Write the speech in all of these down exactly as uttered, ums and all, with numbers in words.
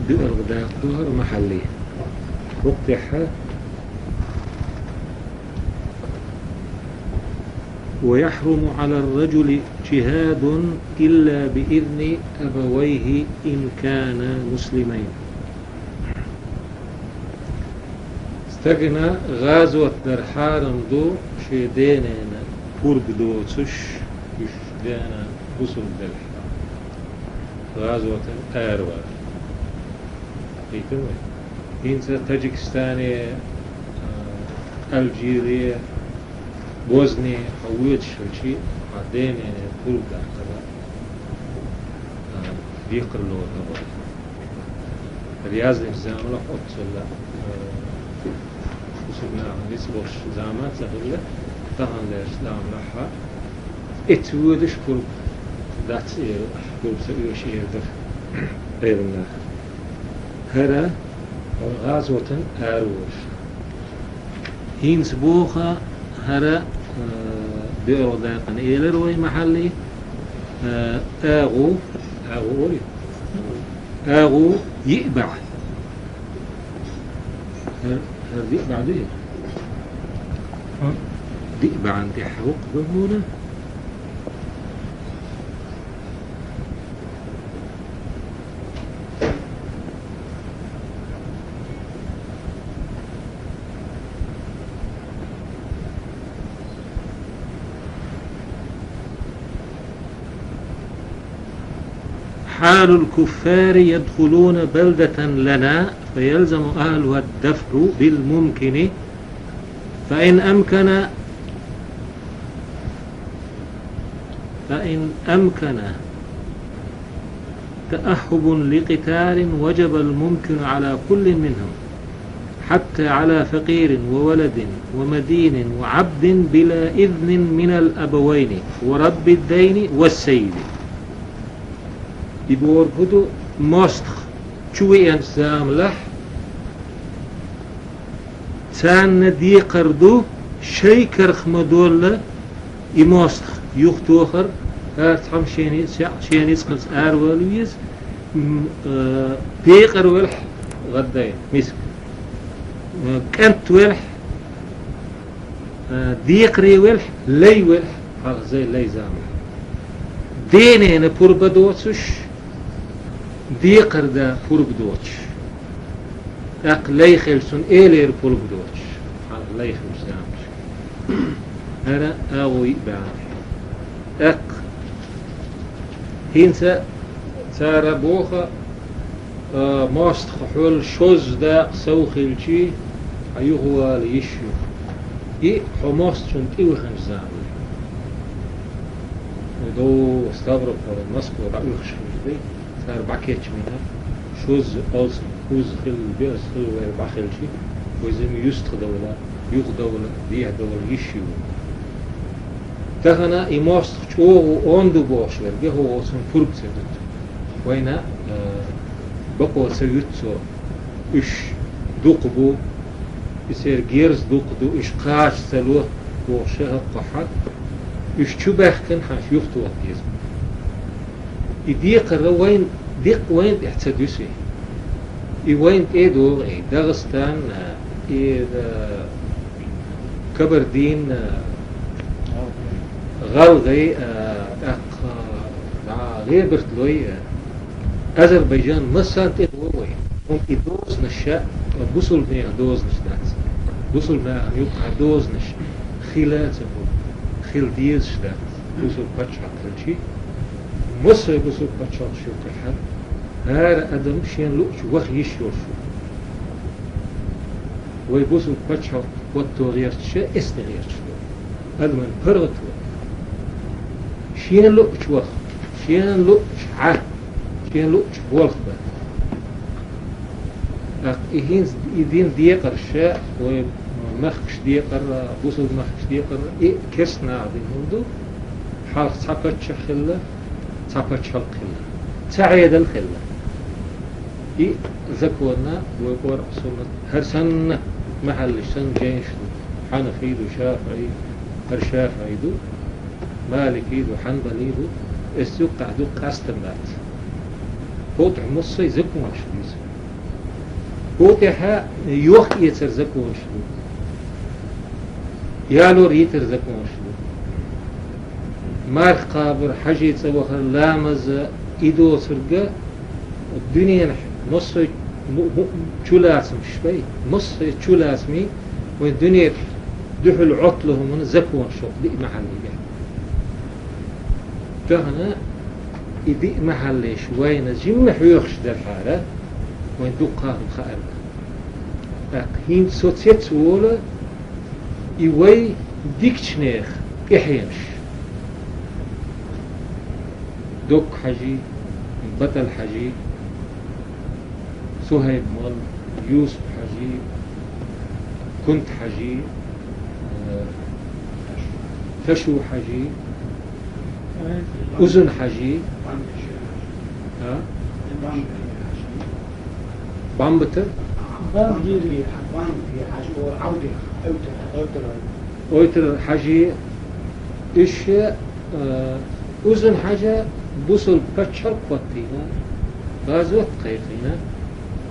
дуьхьал дакъа ду хӀара махьалле. ХӀокху тӀехь: «ويحرم على الرجل جهاد إلا بإذن أبويه إن كانا مسلمين». Стагана гӀазот дар хьарам ду шен денена пурба доцуш, уьш дена бусулба делахь. ГӀазотан аравар. Кхийтина вай? ХӀинца Таджикистане, а, Алжире, Бозне хьо воьдуш хилчи, хьан денене пурба даккхара, а, декхар лору хьо вай. Рязни заманахь оццул, а, бусулба нахана ницкъ болуш заман ца хилла, тахана лерчу заманахь а, эцца воьдуш пурба дац эр, пурба ца оьшу эр дара Ӏеламнаха. ХӀара гӀазотан араволуш. ХӀинца боху хӀара, э, доьалгӀа дакъана элира вай махьалле, э, агӀу, агӀу олий? АгӀу йиъ бӀе. ХӀара, хӀара диъ бӀе ду и? Диъ бӀенна тӀехь вукху ду хьуна. حال الكفار يدخلون بلدة لنا فيلزم أهلها الدفع بالممكن، فإن أمكن، فإن أمكن تأهب لقتال وجب الممكن على كل منهم، حتى على فقير وولد ومدين وعبد بلا إذن من الأبوين ورب الدين والسيد. И бохург хӀун ду, мостагӀа чу веанчу заманахь, царна декхар ду, шайн карах ма-доллу, и мостагӀа юхатохар, цхьамма шен ницкъ-, шен ницкъаца аравала веза, м, э, декъар велахь, гӀаддайна, миска, э, кӀант велахь, э, декхаре велахь, лай велахь, хьалха зай лай заманахь. Денена пурба доцуш, декхар да пурба доцуш. ТӀаккха лай хилча цунна элера пурба доцуш. Хьалха лай хилча заманахь. ХӀара агӀу йиъ бӀе. ТӀаккха хӀинца цара боху, а, мостагӀа хьол шозза дакъа сов хилчи, хьан юхавала йиш ю. И хьо мостагӀчунна тӀеваханчу заманахь. До Ставрополь, Москва дӀауьхуш хилча дай, цара бӀакечвина, шозза, алсам, кхузза хилла, берза хилла вай бӀа хилчи, вай зама юьстахдовла, юхадовла, дехьадовла йиш ю. Тахана и мостагӀа чӀогӀа онда ду бохуш верг, я хӀокхо цунна пурба ца дуьту. Вайна, э, бакъо ца юьту цо. Уьш дукха бу, и церан герз дукха ду, уьш кхача ца ло, бохуш хӀокхо хьан. Уьш чу баьхкина хьан юхатоха деза. И декхар вайн, деккъа вайн тӀехь ца дуьсу. И вайн тӀе а догӀу, и Дагъастан, и, э, Кабардин, э, ГӀалгӀай, э, тӀаккха, э, дӀа ГӀебартлой, э, Азербайджан, массарна тӀе а догӀу вай. ХӀунда и дозанаш, э, бусулба нехан дозанаш дац. Бусулба нахана юккъахь дозанаш хила а ца хуьлу, хила дезаш дац. Бусулба пачхьалкх хилчи, массо а бусулба пачхьалкхаш юккъехь, хӀара адам шен луъучу ваха йиш йолуш ву. Вай бусулба пачхьалкх хӀотто гӀерташ, эсни гӀерташ ду. Адаман паргӀат ву. Шен луъучу ваха, шен луъучу Ӏа, шен луъучу болх бан. ТӀаккха и хӀинца и дин декъарш, вай махкаш декъар, бусулба махкаш декъар, и керста наха дин хӀума ду, хьалха цхьа паччахь хилла, цхьа пачхьалкх хилла, цхьа Ӏедал хилла. И законна вай Къуръан, суннат, хӀара санна махьаллаш санна жайнаш ду. Хьанафий ду, шафиӀий, хӀара шафиӀий ду, маликий ду, хьанбалий ду, эс юккъехь ду къастам бац. ХӀотӀахь массо а законаш ду иза. Цу тӀехьа йохк-эцара законаш ду. Ялор-йитара законаш ду. Марха кхабар, хьажий цӀа вахар, ламаз, и доцург дуьненахь массо а му-, му-, чулацамаш бай, массо а чулацамий вайн дуьне дуьхьал Ӏоттало хӀуманан законаш хӀокху диъ махьалле бехк. Тахана и диъ махьаллеш вайна жимма хьоьхуш дархьара, вайн дуккха а хӀума хаар. ТӀаккха хӀинца со цец волу и вай дикачу нехан тӀаьхьенаш. Докка-Хьаьжи, БатӀал-Хьаьжи, Суьхьайб-молла, Юсуп-Хьаьжи, Кунта-Хьаьжи, э, Ташу-Хьаьжи, Узун-Хьаьжи, а? БамбатӀа? Ойтар-Хьаьжи, уьш, э, Узун-Хьаьжа бусалба пачхьалкх хӀоттийна, гӀазот кхайкхийна,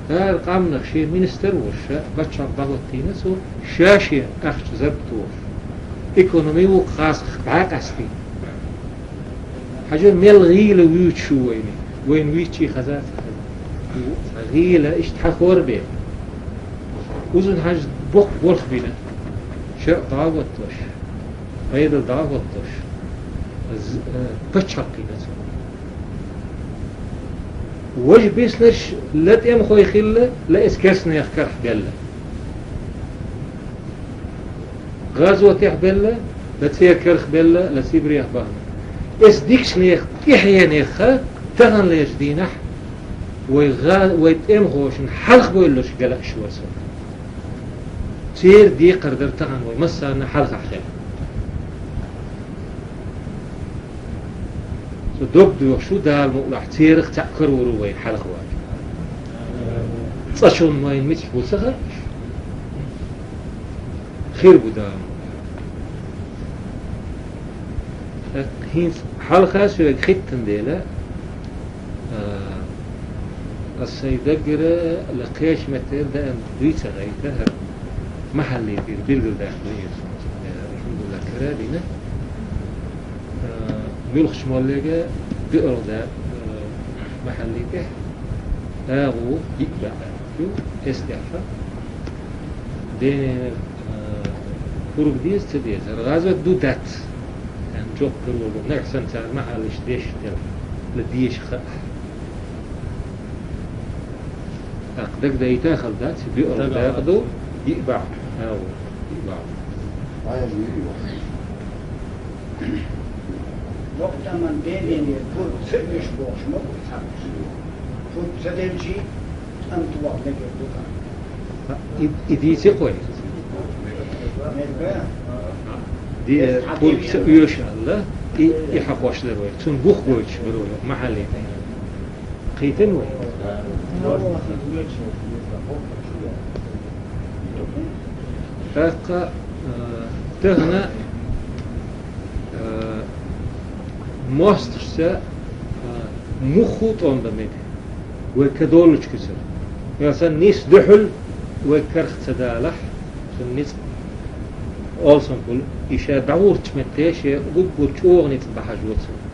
цара къаьмнах шен министр а волуш, пачхьалкх дӀахӀоттийна цо, ша-шен ахча зарп тохуш, экономи вукху гӀазкхах бӀе къастийна. Хьажа, мел гӀийла вуьйцуш ву вайна, вайна вуьйцучий хаза а ца хезна. ГӀийла иштта хьахор бен. Узун-Хьаьжас боккха болх бина, шарӀ дӀахӀоттош, пайда дӀахӀоттош, з-, э, пачхьалкх кхийна цо. Важа беснарш ла тӀемахой хилла, ла эскаршнех карахь белла. ГӀазотехь белла, ла церан карахь белла, ла Сибрех бахна. Эс дикачу нехан тӀаьхьенеха таханлерчу дийнахь вай гӀа-, вай тӀемахошна хьалха бевлларш гала аш вара со. Церан декхар дара тахана вай массарна хьалхахь хила. Со дог доьхуш ву, Дала мукъалахь, церах цхьаъ карор ву вай хьалха ваьлла. Цкъачунна вайна мичахь ву ца хаьа, хир бу Дала мукъалахь. ХӀинца хьалха соьга хиттина дела, а, ас сайн даггара ла кхечу меттера даим дуьйцу гӀайта хӀара махьалле тӀера билгалдаккха веза. Алхьамдулиллахь, кара а дина. А, муьлххачу моллега биъалгӀа, а, махьалле тӀехь агӀо йиъ баьӀ ю, эс тӀехь. Дена, а, пурба деза, ца деза, хӀара гӀазот ду, дац. Аьлла жоп лур ву, нагахь санна цара махьаллаш деш делахь, ла деша хаахь. ТӀаккха дагадайта хала дац, биъалгӀа дакъа ду, йиъ баьӀ. Ау, йиъ баьӀ. Воккха тӀаман беделе пурба ца оьшу бохуш ма бу цхьамма. Пурба ца делчий, тӀам тухуш мегар ду тӀаккха. И, и дийци кхой? Мега. Ди-, пурба ца оьшу аьлла, и, и хьакхош дара вай. Цунна бух гойтуш бара вай, махьалле тӀе. Кхийтина вай? ТӀаккха, а, тахана, а, мостагӀчуьнца, а, муха тӀом бан мега вай кадоллучу куьцара. Ял санна нийса дуьхьал вай карах ца далахь, цунна ницкъ олсанкъул, и ша дӀагӀуртачу метте шен гуггур чӀогӀа ницкъ бахьажо цунна.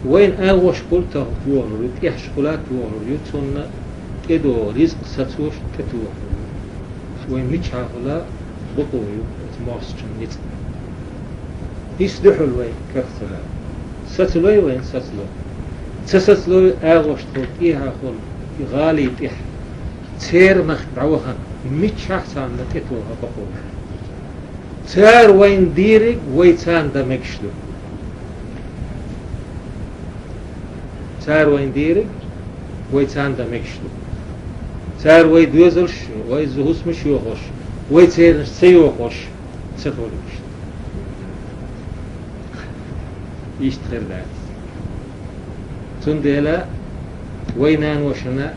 Вайна агӀошкъул тахана тохалур ю, тӀехьашкъула тохалур ю, цунна тӀедогӀу ризкъ сацош тӀетохалур ю. Вайн мичахь хула бакъо ю оцу мостагӀчун ницкъ. Нийса дуьхьал вай карах ца далахь. Сацалой вайна, сацало. Ца сацалой, агӀошкъул тӀехьа хула и гӀали тӀехь. Церан махка дӀавахана, миччахь царна тӀетоха бакъо ю. Цара вайна дийриг, вай царна дан мегаш ду. Цара вайна дийриг, вай царна дан мегаш ду. Цара вай доьзалш, вай зу-, хӀусамаш йохош, вай церан ца йохош, ца хуьлуш. Иштта хир дац. Цундела вай наношна